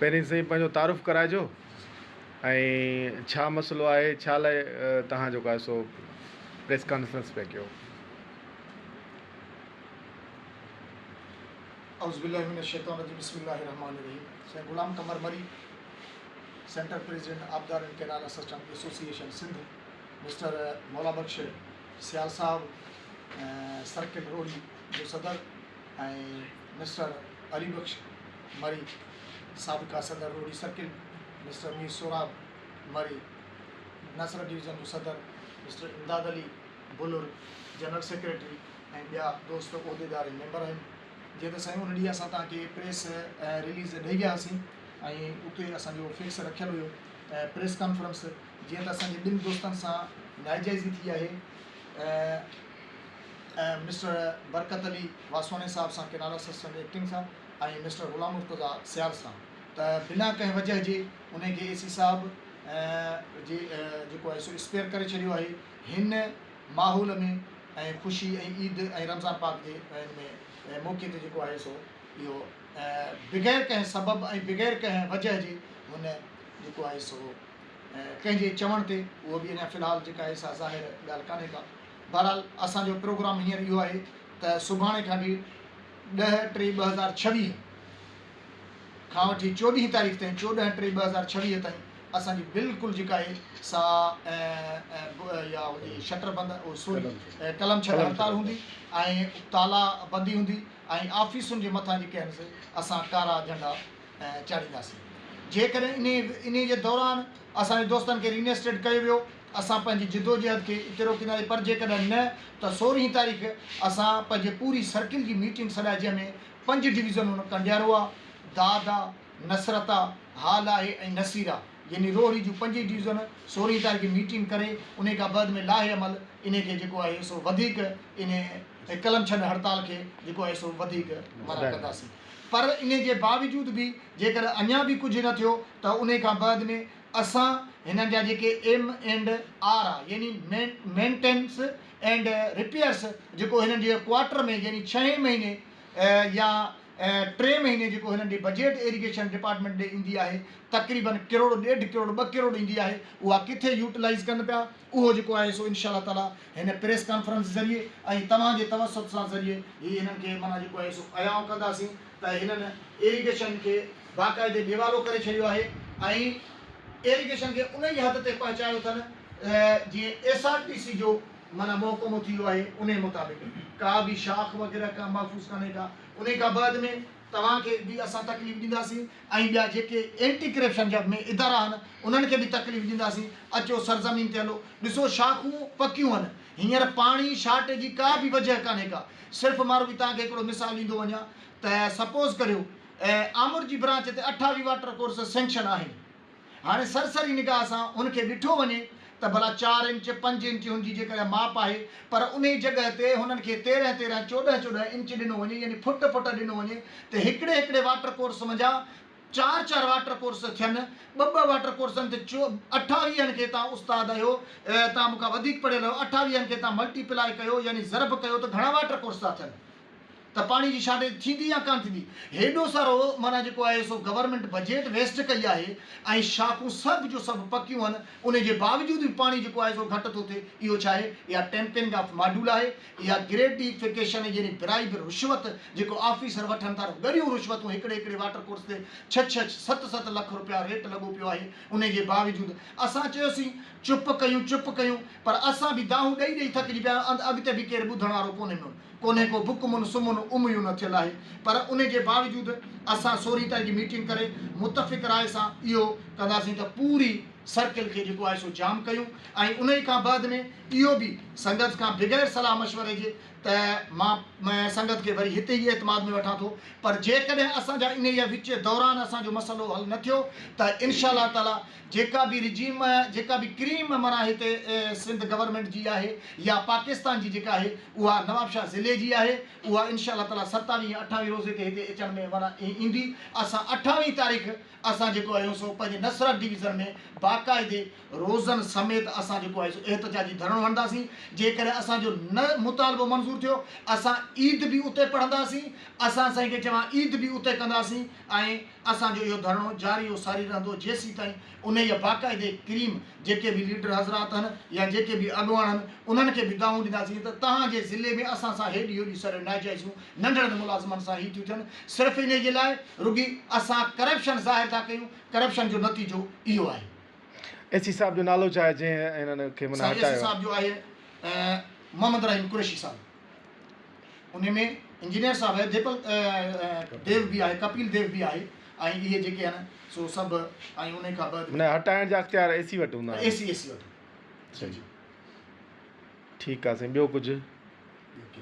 پهرين سائين پنهنجو تعارف ڪرائجو ۽ ڇا مسئلو آهي ڇا لاء توهان جيڪو آهي سو پريس ڪانفرنس پيا ڪيو. اعوذ بالله من الشيطان الرجيم بسم الله الرحمٰن الرحيم سائين Ghulam Qamar Marri centre president آبدار and canal assistant association Sindh mister Maula Bakhsh Sial صاحب سرڪل روهڙي جو صدر ۽ مسٽر علي بخش مري سابقه صدر Rohri circle, mister Mir Sohrab Marri Nasr division جو صدر، mister Imdad Ali blur general secretary ۽ ٻيا دوست عهديدار ۽ ميمبر آهن. جيئن ته سائين ان ڏينهن اسان توهان کي پريس رليز ڏئي ويا هئاسين ۽ اتي اسان جو فڪس رکيل هيو پريس ڪانفرنس جيئن ته اسان جي ٻن دوستن سان ناجائزي ٿي آهي مسٽر برڪت علي واسواڻي صاحب سان ڪئنال اسسٽنٽ ايڪٽنگ سان ۽ مسٽر غلام مرتضيٰ سيال سان ته بنا ڪنهن وجه جي انهي کي اي سي صاحب جي جيڪو آهي سو اسپيئر ڪري ڇڏيو آهي هن ماحول ۾ ۽ خوشي ۽ عيد ۽ رمضان پاڪ جي هن ۾ موقعي تي جيڪو آهي سو اهو بغير ڪنهن سبب ۽ بغير ڪنهن وجه جي هن جيڪو آهي سو ڪنهن جي چوڻ تي اهو به اڃا في الحال جيڪا آهي سا ظاهر ڳالهه ڪانهي ڪا. بهرحال اسان جو پروگرام هينئر اهو آهي ته سڀاڻي کان وٺي ڏهه ٽي 2026 کان وٺي چوڏهين تاريخ تائين 14 ٽي 2026 تائين اسان جي بلڪل جيڪا آهي سا يا هجي شٽر بند سوري قلم ڇڏ هڙتال هوندي ۽ تالا بندي هوندي ۽ آفيسن جي مٿان جيڪي آهن سي اسان ڪارا جهنڊا چاڙهينداسين. جيڪڏهن انهي انهي جي دوران اسان جي دوستن کي رينسٽيٽ ڪيو ويو ته اسان پنهنجي جدوجهد کي اتي روڪينداسين پر جيڪڏهن نه ته سورهين تاريخ اسان پنهنجي پوري سرڪل جي ميٽنگ سڏائي جنهن ۾ پنج ڊويزنون ڪنڊيارو آ، داد آ، نصرت آ، هال آهي ۽ نصير آ يعني روهڙي جون پنج ئي ڊويزن سورهين تاريخ ميٽنگ ڪري انهي کان بعد ۾ لاهي عمل انهي کي جيڪو آهي سو وڌيڪ انهي قلم ڇڏ هڙتال کي جيڪو آهي سو وڌيڪ معنيٰ ڪنداسين. پر انهي جي باوجود به جيڪڏهن اڃا به ڪجهه نه ٿيو ته انهي کان بعد ۾ اسان هنن جا جيڪي ايم اينڊ آر آ يعني مينٽينس اينڊ رپيئرس جيڪو هنن جي ڪوارٽر ۾ يعني ڇهين مهيني يا ٽي مهيني جيڪو هنن ڏي بجيٽ ايريگيشن ڊپارٽمينٽ ڏي ايندي آهي تقريبن ڪروڙ ڏيڍ ڪروڙ ٻه ڪروڙ ايندي آهي اها ڪٿي يوٽيلائيز ڪن پيا اهو جيڪو آهي سو انشاء الله تعالي هن پريس ڪانفرنس ذريعي ۽ توهان جي توسط سان ذريعي هي هنن کي معنيٰ جيڪو آهي سو عيان ڪنداسين ته هنن ايريگيشن کي باقاعدي ڏيوالو ڪري ڇڏيو آهي ۽ ايريگيشن کي انهي حد تي پهچايو اٿن جيئن ايس آر ٽي سي جو معنيٰ محڪمو ٿي ويو آهي انهي مطابق ڪا به شاخ وغيره ڪا محفوظ ڪانهي ڪا انهي کان بعد ۾ توهان کي به اسان تڪليف ڏينداسين ۽ ٻيا جيڪي اينٽي ڪرپشن جا ۾ ادارا آهن انهن کي به تڪليف ڏينداسين اچو سرزمين تي هلو ڏسو شاخون پڪيون آهن هينئر پاڻي شارٽ جي ڪا به وجهه ڪانهي ڪا صرف مان رڳي توهان کي هڪڙو مثال ڏيندو وڃان ته سپوز ڪريو آمر جي برانچ تي 28 واٽر ڪورس سينڪشن آهن هاڻي سرسري نگاهه سان ان کي ڏٺو وڃي ته ڀلا چار انچ، پنج انچ هن جي جيڪڏهن ماپ آهي، پر انهي جڳهه تي هنن کي تيرنهن تيرنهن، چوڏهن چوڏهن انچ ڏنو وڃي يعني فٽ فٽ ڏنو وڃي ته هڪڙي هڪڙي واٽر ڪورس منجهان چار چار واٽر ڪورس ٿين، ٻه ٻه واٽر ڪورسن تي اٺاويهن کي توهان استاد آهيو، توهان مون کان وڌيڪ پڙهيل آهيو، اٺاويهن کي توهان ملٽي پلائي ڪيو يعني ضرب ڪيو ته گهڻا واٽر ڪورس ٿا ٿين؟ ته پاڻي جي شارٽيج ٿيندي يا ڪانه ٿيندي؟ هيڏو سارو معنيٰ جيڪو آهي سو گورنمينٽ بجيٽ ويسٽ ڪئي آهي ۽ شاخون سڀ جو سڀ پڪيون آهن انهي جي باوجود به پاڻي جيڪو آهي سو گهٽ ٿو ٿئي اهو ڇا آهي؟ اها ٽيمپرنگ آف ماڊول آهي اها گريٽيفڪيشن يعني برائيب رشوت جيڪو آفيسر وٺن ٿا ڳريون رشوتون هڪڙي هڪڙي واٽر ڪورس تي ڇهه ڇهه ست ست لک روپيا ريٽ لڳو پيو آهي انهي جي باوجود اسان چيوسين چپ ڪيون چپ ڪيون پر اسان به دانهون ڏئي ڏئي ٿڪجي پيا آهيون اڳتي به ڪير ٻڌڻ وارو ڪونهي مون ڪونهي ڪو بڪمن صمن عمي نه ٿيل آهي پر ان جي باوجود اسان سورهين تاريخ جي ميٽنگ ڪري متفق راء سان اهو ڪنداسين ته پوري سرڪل کي جيڪو آهي سو جام ڪيون ۽ انهي کان بعد ۾ اهو به سنگت کان بغير صلاح مشوري جي ته مان سنگت کي وري هتي ئي اعتماد ۾ وٺان ٿو پر جيڪڏهن اسان جا انهي وچ دوران اسان جو مسئلو حل نه ٿيو ته انشاء الله تعالي جيڪا به رجيم جيڪا به ڪريم معنيٰ هتي سنڌ گورنمينٽ جي آهي يا پاڪستان جي جيڪا آهي اها نوابشاهه ضلعي جي آهي اها انشاء الله تعاليٰ ستاويهه يا اٺاويهه روزي تي هتي اچڻ ۾ معنيٰ ايندي اسان اٺاويهه تاريخ اسان جيڪو آهيون سو پنهنجي نصرت ڊويزن ۾ باقاعدي روزن سميت اسان جيڪو آهي سو احتجاجي ڌرڻو هڻنداسين. جيڪڏهن اسان جو نه مطالبو منظور ٿيو اسان عيد به اتي پڙهنداسين، اسان سائين کي چوان عيد به اتي ڪنداسين ۽ اسان جو اهو ڌرڻو جاري و ساري رهندو جيسيتائين انهيء باقاعدي ڪريم جيڪي به ليڊر حضرات هن يا جيڪي به اڳواڻ هن انهن کي به دانهون ڏينداسين ته توهان جي ضلعي ۾ اسان سان هيڏي هوڏي سر ناجائزيون ننڍڙن ملازمن سان هي ٿيون ٿين صرف انهيء جي لاء رڳي اسان ڪرپشن ظاهر ٿا ڪيون ڪرپشن جو نتيجو اهو آهي. اي سي صاحب جو نالو ڇا آهي جنهن هنن کي معنيٰ سائين اي سي هٽايو آهي؟ صاحب جو آهي محمد رحيم قريشي صاحب انهي ۾ انجنيئر صاحب آهي ديپل ديو به آهي ڪپيل ديو به آهي ۽ اهي جيڪي آهن سو سڀ ۽ انهي کان بعد معنيٰ هٽائڻ جا اختيار اي سي وٽ هوندا اي آهن. سي اي سي وٽ جي صحيح جي. ٺيڪ آهي سائين ٻيو ڪجهه؟ ٻيو ڪي.